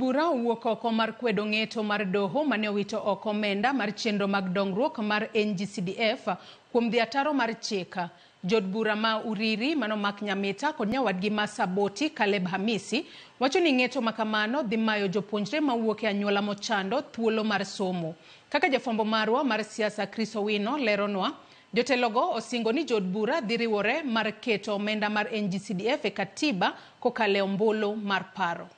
bura owuok oko mar kwedo ng'eto mar doho mane owito oko omenda mar chenro mag dongruok mar NGCDF kuom dhi ataro mar chik. Jood bura ma Uriri mano Mark Nyamita kod nyawadgi ma Saboti Caleb Hamisi wacho ni ng'eto makamano dhi mayo jopuonjre mawuok e anyuola mochando thuolo mar somo. Kaka jafwambo marwa mar siasa Chris Owino leronwa, jotelogo osingo ni jood bura dhi riwore mar keto omenda mar NGCDF e katiba kokalo e ombulu mar paro.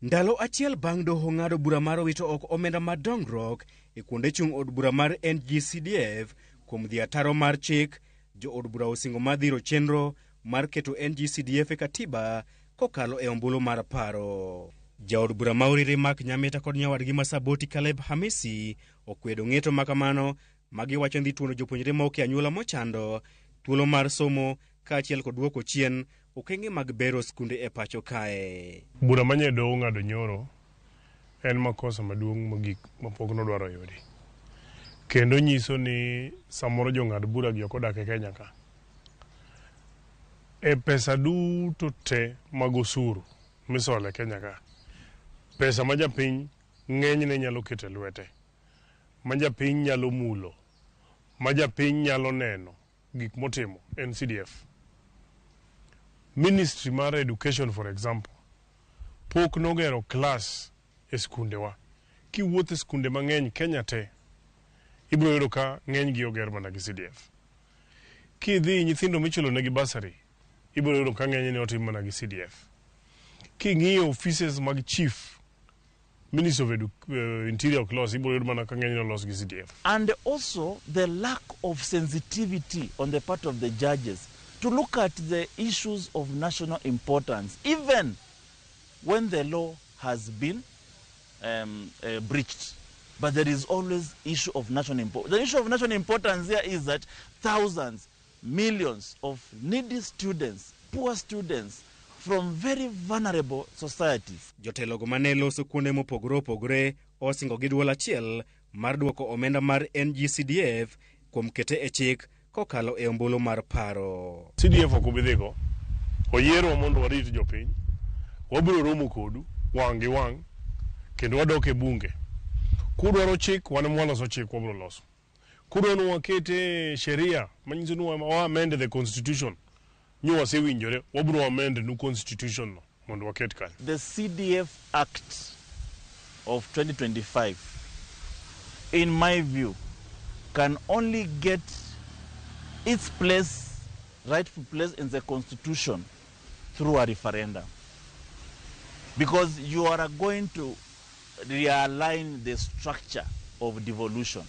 Ndalo achiel bang' doho ng'ado bura mar wito oko omenda mar dongruok e kuonde chung' od bura mar NGCDF kuom dhi ataro mar chik, jo od bura osingo mar dhiro chenro mar keto NGCDF e katiba kokalo e ombulu mar paro. Jaod bura ma Uriri Mark Nyamita kod nyawadgi ma Saboti Caleb Hamisi okwedo ng'eto ma kamano ma giwacho ni dhi tuono jopuonjre ma ok e anyuola mochando thuolo mar somo kaachiel kod duoko chien okenge mag bero skunde e pacho kae. Bura ma nye doho ong'ado nyoro en makosa maduong' mogik mapok nodwaro yudi. Kendo nyiso ni samoro jong'ad bura gi ok odak e Kenya ka. E pesa duto te mag osuru misolo e Kenya ka, pesa ma japiny ng'enyne nyalo keto e lwete, ma japiny nyalo mulo, ma japiny nyalo neno gik motimo en CDF. Ministry mar Education for example, pok nogero klas e skundewa. Kiwuotho e skunde mang'eny Kenya te, ibiro yudo ka ng'enygi oger mana gi CDF. Kidhi nyithindo michulo negi bursary, ibiro yudo ka ng'enyne otim mana gi CDF. King'iyo offices mag chief, Ministry of Interior ok los, ibiro yudo mana ka ng'enyne olos gi CDF. And also the lack of sensitivity on the part of the judges to look at the issues of national importance, even when the law has been breached. But there is always issue of national importance. The issue of national importance here is that thousands, millions of needy students, poor students from very vulnerable societies. Jotelogo mane loso kuonde mopogore opogore osingo gi duol achiel mar duoko omenda mar NGCDF kuom kete e chik kokalo e ombulu mar paro. CDF ok ubi dhigo, oyierwa mondo warit jopiny, wabiro romo kodu wang' gi wang' kendo wadok e bunge. Kudwaro chik, wan ema waloso chik, wabiro loso. Kudwaro ni wakete sheria manyiso ni wa amend the constitution, nyo wasewinjore, wabiro amend nu constitution no mondo waket kanyo. The CDF Act of 2025, in my view, can only get its place, rightful place in the constitution through a referendum. Because you are going to realign the structure of devolution.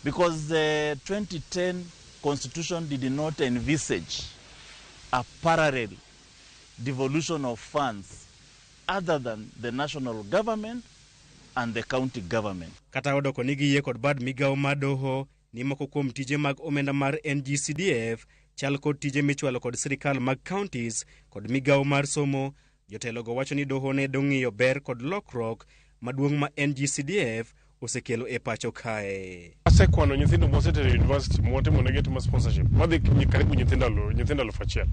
Because the 2010 constitution did not envisage a parallel devolution of funds other than the national government and the county government. Kata odoko ni giyie kod bad migawo mar doho ni moko kuom tije mag omenda mar NGCDF chal kod tije michwalo kod sirikal mag counties kod migawo mar somo, jotelogo wacho ni doho ne dong'iyo ber kod lokruok maduong' ma NGCDF osekelo e pacho kae. Asekwano nyithindo mosetero e university mwatimo negi timo sponsorship madhi karibu nyithindo 1000.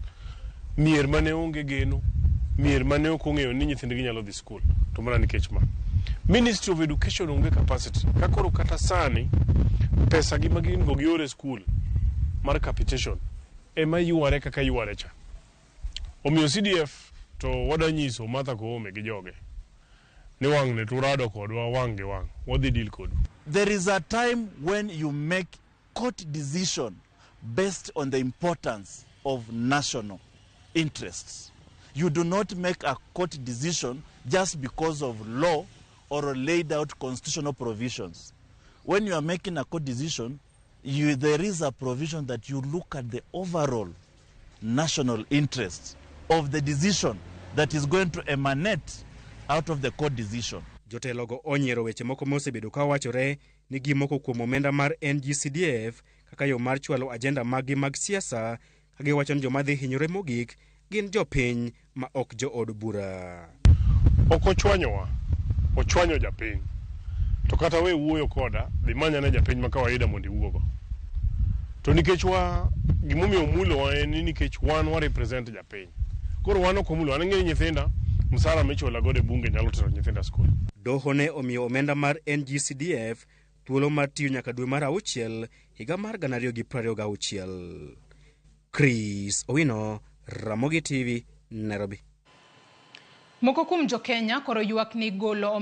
Mier mane onge geno, mier mane ok ong'eyo ni nyithindgi nyalo dhi skul, to mana nikech ma. Ministry of Education onge capacity. Ka koro kata sani, pesa gi ma gin go gioro e skul mar capitation ema yware kaka yware cha. Omiyo CDF to wadwa nyiso Martha Koome gi joge ni wang'ni to urado kodwa wang' gi wang', wadhi deal kodu. There is a time when you make court decision based on the importance of national interests. You do not make a court decision just because of law or laid out constitutional provisions. When you are making a court decision, there is a provision that you look at the overall national interest of the decision that is going to emanate out of the court decision. Jotelogo onyiero weche moko mosebedo ka wachore ni gimoko kuom omenda mar NGCDF kaka yo mar chwalo ajenda maggi mag siasa, ka giwacho ni joma dhi hinyore mogik gin jopiny ma ok jood bura. Ok ochwanyowa, ochwanyo japiny. To kata we wuoyo koda, dhi manyane japiny ma kawaida mondo iwuogo. To nikech wa, gimomiyo omulowa en ni nikech wan wa represent japiny. Koro wan ok wamulo, an ang'eyo ni nyithinda msara michula godo e bunge nyalo tero nyithinda skul. Doho ne omiyo omenda mar NGCDF thuolo mar tiyo nyaka dwe mar auchiel higa mar 2026. Chris Owino, Ramogi TV, Nairobi. Moko kuom jo Kenya koro ywak ni golo omenda